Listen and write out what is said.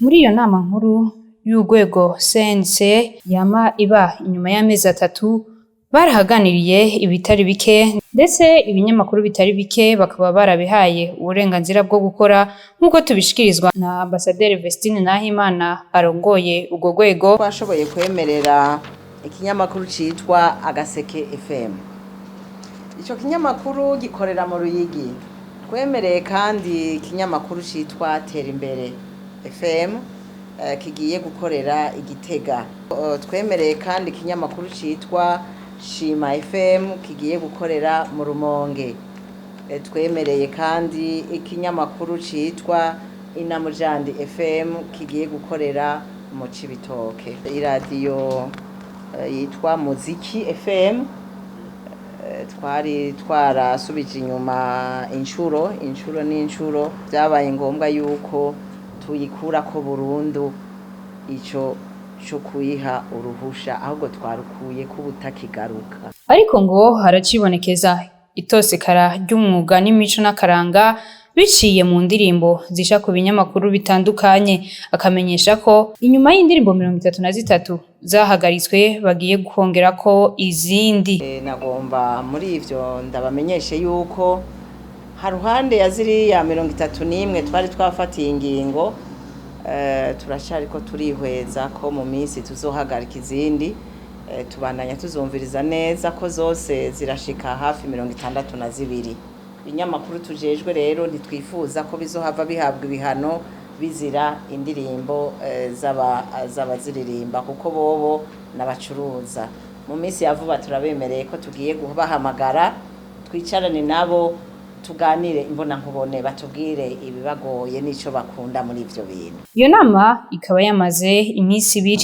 Muri iyo nama nkuru y'urwego CNC yama iba inyuma y'amezi 3, barahaganiriye ibitari bike, ndetse ibinyamakuru bitari bike bakaba barabihaye uburenganzira bwo gukora, nk'uko tubishikirizwa na Ambasaderi Vestine Nahimana arongoye urwo rwego. Twashoboye kwemerera ikinyamakuru citwa Agaseke FM. Ico kinyamakuru gikorera mu Ruyigi. Twemereye kandi ikinyamakuru citwa Tera Imbere FM, kigiye gukorera Igitega. Twemereye kandi ikinyamakuru citwa Shima FM kigiye gukorera mu Rumonge. Twemereye kandi ikinyamakuru citwa Inamujandi FM kigiye gukorera mu Cibitoke. Iradiyo yitwa Muziki FM twari twarasubije inyuma inshuro inshuro n'inshuro, byabaye ngombwa yuko tuyikurako burundu ico co kuyiha uruhusha, ahubwo twarukuye ko ubutakigaruka. Ariko ngo haracibonekeza itosekara ry'umwuga n'imico n'akaranga biciye mu ndirimbo zisha ku binyamakuru bitandukanye, akamenyesha ko inyuma y'indirimbo 33 zahagaritswe bagiye kongerako izindi. Nagomba muri ivyo ndabamenyeshe yuko haruhande ya ziriya 31 twari twafatiye ingingo, turacariko turihweza ko mu minsi tuzohagarika izindi. Tubandanya tuzumviriza neza ko zose zirashika hafi 62. Ibinyamakuru tujejwe rero ntitwifuza ko bizohava bihabwa ibihano bizira indirimbo z'abaziririmba, kuko bobo n'abacuruza. Mu minsi ya vuba turabemereye ko tugiye kubahamagara, twicarane nabo, tuganire imbonankubone, batubwire ibibagoye n'ico bakunda muri ivyo bintu. Iyo nama ikaba yamaze iminsi 2.